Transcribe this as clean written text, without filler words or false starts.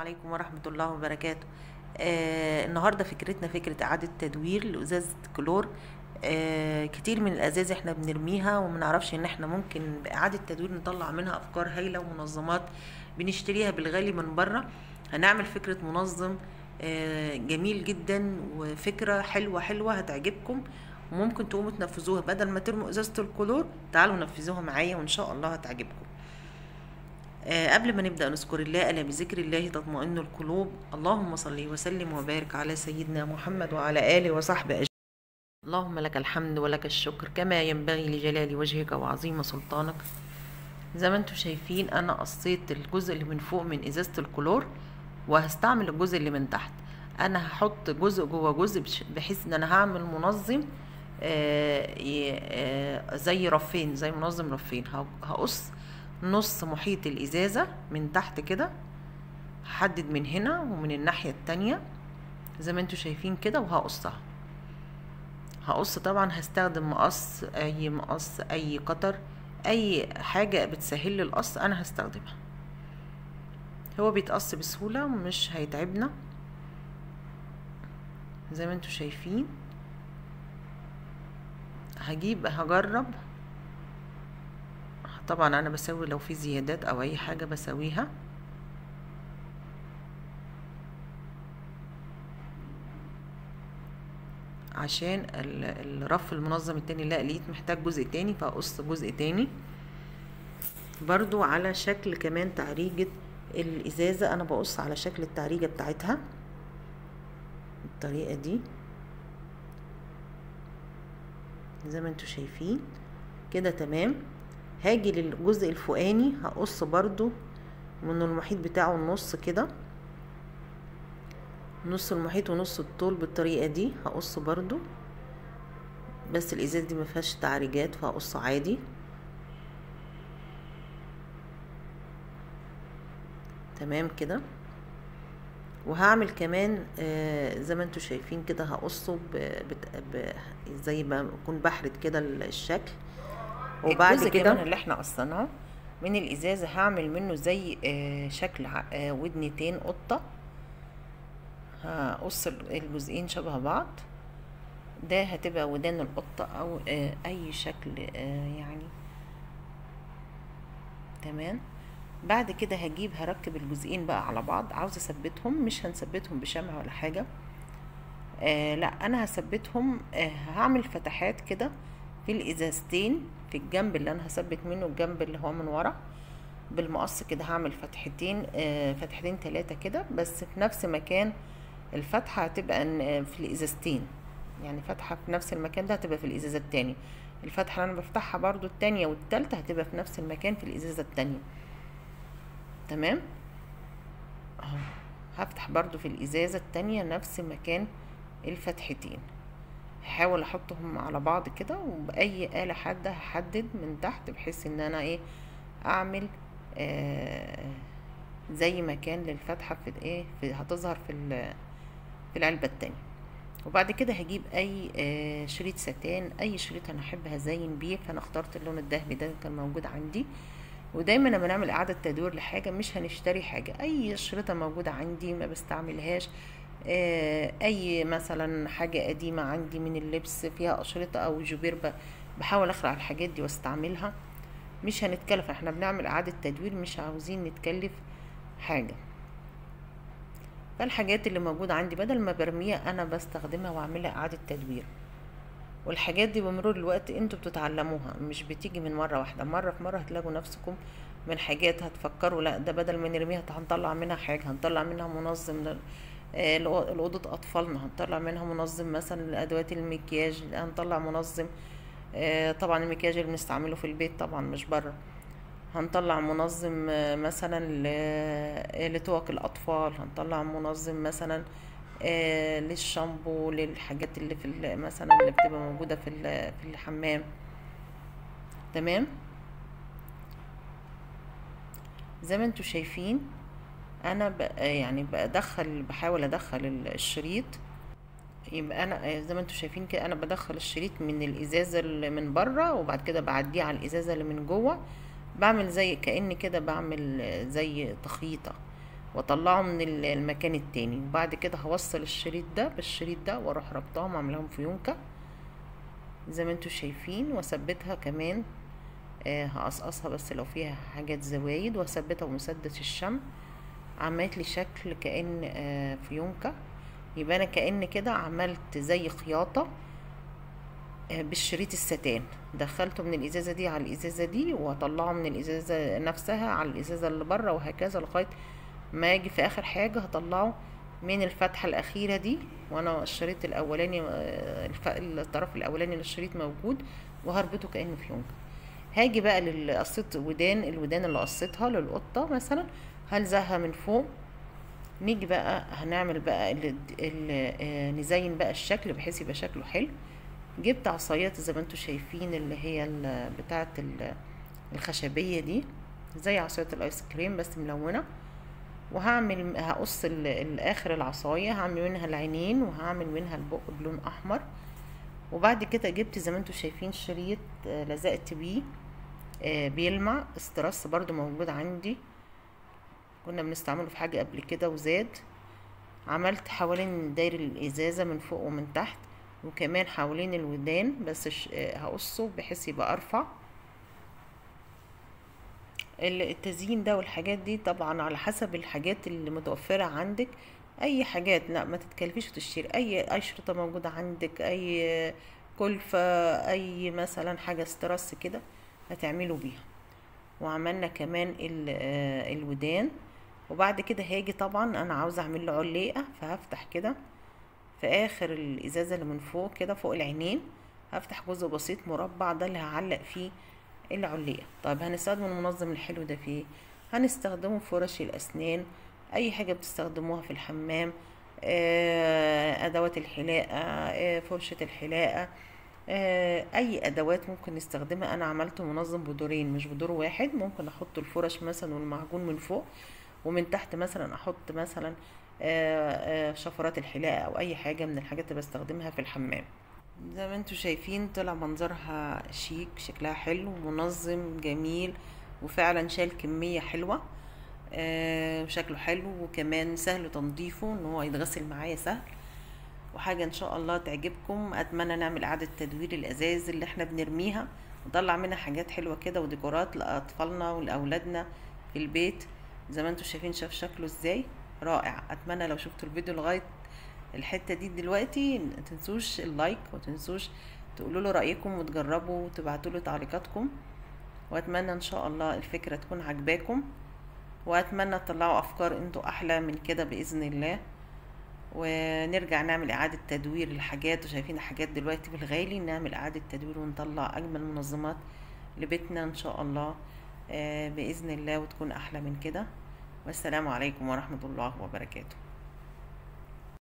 عليكم ورحمة الله وبركاته. النهاردة فكرتنا فكرة إعادة تدوير لأزازة كلور. كتير من الأزاز احنا بنرميها ومنعرفش ان احنا ممكن بإعادة تدوير نطلع منها أفكار هايلة ومنظمات بنشتريها بالغالي من بره. هنعمل فكرة منظم جميل جدا وفكرة حلوة حلوة هتعجبكم وممكن تقوموا تنفذوها بدل ما ترموا ازازة الكلور. تعالوا نفذوها معايا وان شاء الله هتعجبكم. قبل ما نبدأ نذكر الله، ألا بذكر الله تطمئن القلوب. اللهم صل وسلم وبارك على سيدنا محمد وعلى آله وصحبه أجمعين. اللهم لك الحمد ولك الشكر كما ينبغي لجلال وجهك وعظيم سلطانك. زي ما انتم شايفين انا قصيت الجزء اللي من فوق من ازازة الكلور وهستعمل الجزء اللي من تحت. انا هحط جزء جوه جزء بحيث ان انا هعمل منظم زي رفين، زي منظم رفين. هقص نص محيط الازازة من تحت كده، هحدد من هنا ومن الناحية التانية زي ما انتم شايفين كده، وهقصها. هقص طبعا هستخدم مقص، اي مقص، اي قطر، اي حاجة بتسهل القص انا هستخدمها. هو بيتقص بسهولة ومش هيتعبنا زي ما انتم شايفين. هجيب هجرب، طبعا انا بسوي لو في زيادات او اي حاجة بسويها. عشان الرف المنظم التاني لا لقيت محتاج جزء تاني فاقص جزء تاني برضو على شكل كمان تعريجة الازازة. انا بقص على شكل التعريجة بتاعتها بالطريقة دي زي ما انتم شايفين كده. تمام. هاجي للجزء الفوقاني هقص برضو من المحيط بتاعه النص كده، نص المحيط ونص الطول بالطريقة دي هقص برضو، بس الازاز دي ما فيهاش تعريجات فهقص عادي. تمام كده. وهعمل كمان زي ما انتم شايفين كده هقصه زي ما اكون بحرد كده الشكل. وبعد كده اللي احنا قصيناه من الازازه هعمل منه زي شكل ودنتين قطة. هقص الجزئين شبه بعض، ده هتبقى ودان القطة او اي شكل يعني. تمام. بعد كده هجيب هركب الجزئين بقى على بعض. عاوزه اثبتهم، مش هنثبتهم بشمع ولا حاجة، لا انا هثبتهم. هعمل فتحات كده في الازازتين في الجنب اللي انا هثبت منه، الجنب اللي هو من ورا بالمقص كده. هعمل فتحتين، فتحتين ثلاثة كده، بس في نفس مكان الفتحة هتبقى في الازازتين، يعني فتحه في نفس المكان ده هتبقى في الازازه التانية. الفتحة اللي انا بفتحها برضو التانية والتالتة هتبقى في نفس المكان في الازازه التانية. تمام اهو. هفتح برضو في الازازه التانية نفس مكان الفتحتين. هحاول احطهم على بعض كده، وباي آلة حادة هحدد من تحت بحيث ان انا ايه اعمل زي مكان للفتحة في ايه هتظهر في العلبة التانية. وبعد كده هجيب اي شريط ستان، اي شريط انا احب هزين بيه، فانا اخترت اللون الذهبي ده كان موجود عندي. ودايما لما نعمل اعادة تدوير لحاجة مش هنشتري حاجة، اي شريطة موجودة عندي ما بستعملهاش، اي مثلا حاجة قديمة عندي من اللبس فيها اشرطة او جبير، بحاول اخلع الحاجات دي واستعملها. مش هنتكلف، احنا بنعمل اعادة تدوير مش عاوزين نتكلف حاجة. فالحاجات اللي موجودة عندي بدل ما برميها انا بستخدمها واعملها اعادة تدوير. والحاجات دي بمرور الوقت انتوا بتتعلموها، مش بتيجي من مرة واحدة. مرة في مرة هتلاقوا نفسكم من حاجات هتفكروا لا ده بدل ما نرميها هنطلع منها حاجة، هنطلع منها منظم لأوضة أطفالنا، هنطلع منها منظم مثلا لأدوات المكياج، هنطلع منظم طبعا المكياج اللي بنستعمله في البيت طبعا مش بره، هنطلع منظم مثلا لتوك الأطفال، هنطلع منظم مثلا للشامبو، للحاجات اللي في مثلا اللي بتبقى موجودة في الحمام. تمام. زي ما انتوا شايفين انا يعني بدخل، بحاول ادخل الشريط. يبقى انا زي ما انتوا شايفين كده انا بدخل الشريط من الازازه اللي من بره، وبعد كده بعديه على الازازه اللي من جوه. بعمل زي كأن كده بعمل زي تخيطه واطلعه من المكان التاني. وبعد كده هوصل الشريط ده بالشريط ده واروح ربطاهم عاملاهم فيونكة زي ما انتوا شايفين، واثبتها كمان. هقصقصها بس لو فيها حاجات زوايد، واثبتها بمسدس الشمع. عملت لي شكل كأن فيونكة. يبقى انا كأن كده عملت زي خياطة بالشريط الستان، دخلته من الازازة دي على الازازة دي، واطلعه من الازازة نفسها على الازازة اللي بره، وهكذا لغاية ما اجي في اخر حاجة هطلعه من الفتحة الاخيرة دي، وانا الشريط الاولاني الطرف الاولاني للشريط موجود، وهربطه كأنه فيونكة. هاجي بقى للقصيت ودان، الودان اللي قصيتها للقطة مثلا هلزقها من فوق. نيجي بقى هنعمل بقى نزين بقى الشكل بحيث يبقى شكله حلو. جبت عصايات زي ما انتوا شايفين اللي هي بتاعه الخشبية دي، زي عصايات الايس كريم بس ملونة. وهعمل هقص الاخر العصاية، هعمل منها العينين وهعمل منها البق بلون احمر. وبعد كده جبت زي ما انتوا شايفين شريط لزقت بيه بيلمع، استرس برضو موجود عندي، كنا بنستعمله في حاجة قبل كده وزاد. عملت حوالين داير الازازة من فوق ومن تحت، وكمان حوالين الودان، بس هقصه بحيث يبقى ارفع. التزيين ده والحاجات دي طبعا على حسب الحاجات اللي متوفرة عندك، اي حاجات، لا ما تتكلفيش وتشتري اي شريطة موجودة عندك، اي كلفة، اي مثلا حاجة استرس كده هتعملوا بيها. وعملنا كمان الودان. وبعد كده هاجي طبعا انا عاوزة اعمل له عليقة، فهفتح كده في اخر الازازة اللي من فوق كده فوق العينين، هفتح جزء بسيط مربع، ده اللي هعلق فيه العليقة. طيب هنستخدم المنظم الحلو ده فيه، هنستخدمه في فرش الاسنان، اي حاجة بتستخدموها في الحمام، ادوات الحلاقة، فرشة الحلاقة، اي ادوات ممكن نستخدمها. انا عملته منظم بدورين مش بدور واحد، ممكن احط الفرش مثلا والمعجون من فوق، ومن تحت مثلا احط مثلا شفرات الحلاقة او اي حاجة من الحاجات اللي بستخدمها في الحمام. زي ما انتوا شايفين طلع منظرها شيك، شكلها حلو، منظم جميل، وفعلا شال كمية حلوة، شكله حلو، وكمان سهل تنظيفه، ان هو يتغسل معايا سهل. وحاجة ان شاء الله تعجبكم. اتمنى نعمل اعادة تدوير الازاز اللي احنا بنرميها، نطلع منها حاجات حلوة كده وديكورات لاطفالنا ولاولادنا في البيت. زي ما انتوا شايفين شاف شكله ازاي رائع. اتمنى لو شفتوا الفيديو لغاية الحتة دي دلوقتي متنسوش ال like، ومتنسوش تقولوا له رأيكم، وتجربوا وتبعتوا له تعليقاتكم. واتمنى ان شاء الله الفكرة تكون عجباكم، واتمنى تطلعوا افكار انتوا احلى من كده باذن الله، ونرجع نعمل اعادة تدوير الحاجات. وشايفين الحاجات دلوقتي بالغالي، نعمل اعادة تدوير ونطلع اجمل منظمات لبيتنا ان شاء الله باذن الله، وتكون احلى من كده. والسلام عليكم ورحمة الله وبركاته.